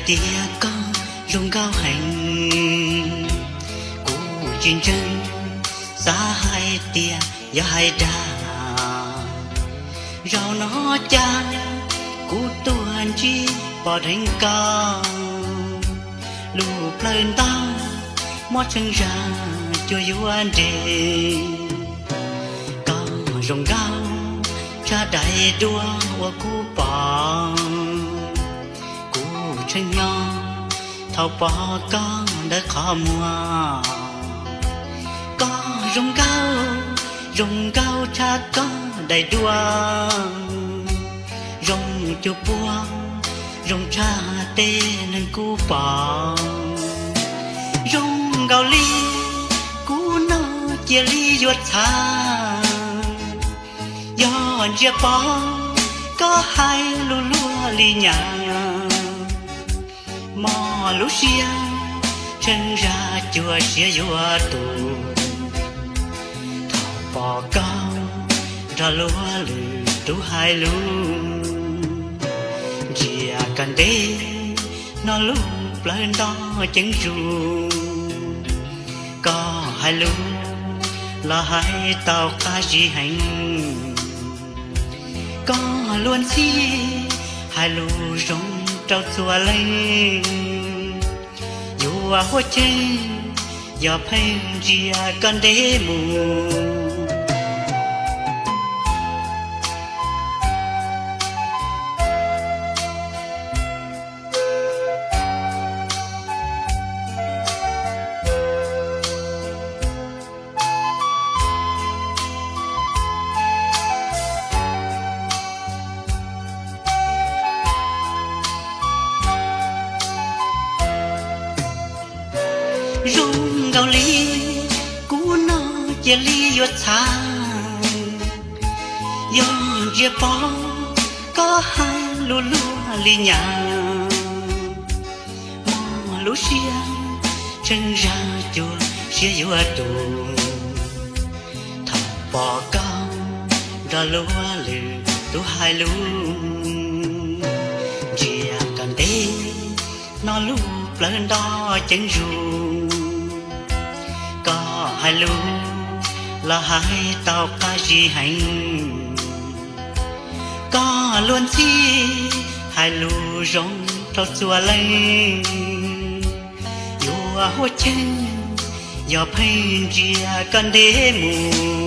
Tias koj zoo nkauj heev, kuv tsis ntseeg, xav hais tias yog hais dag. Zaum no cas kuv tuaj ntsib pom dheev koj, lub plawv ntau muab tshee zam cuag yuav nres. Koj zoo nkauj tshaj daim duab uas kuv pom, kuv tshee hnyo thaum pom koj ntawm qhov muag. Koj zoo nkauj, zoo nkauj tshaj koj daim duab, zoo cuag puag, zoo tshaj tej neeg kuv pom. Zoo nkaus li kuv noj cia li yuav txhav, yog ntsia pom koj hais lus luag li nyab, mob lub siab tshee zam cuag siav yuav tus. Thaum pom koj nrog luag lwm tus hais lus, ntsia koj ntev no lub plawv nto ceeb zus. Koj hais lus los hais tau qab zib heev, koj luag ntxhi hais lus zoo rau txhua leej. Yuav huaj cheej yog pheej ntsia koj ntev mus. Zoo nkaus li kuv noj cia li yuav txhav, yog ntsia pom koj hais lus luag li nyab, mob lub siab tshee zam cuag siav yuav tus. Thaum pom koj nrog luag lwm tus hais lus, ntsia koj ntev no lub plawv nto ceeb zus. Koj hais lus los hais tau qab zib heev, koj luag ntxhi hais lus zoo rau txhua leej. Yuav huaj cheej yog pheej ntsia koj ntev mus.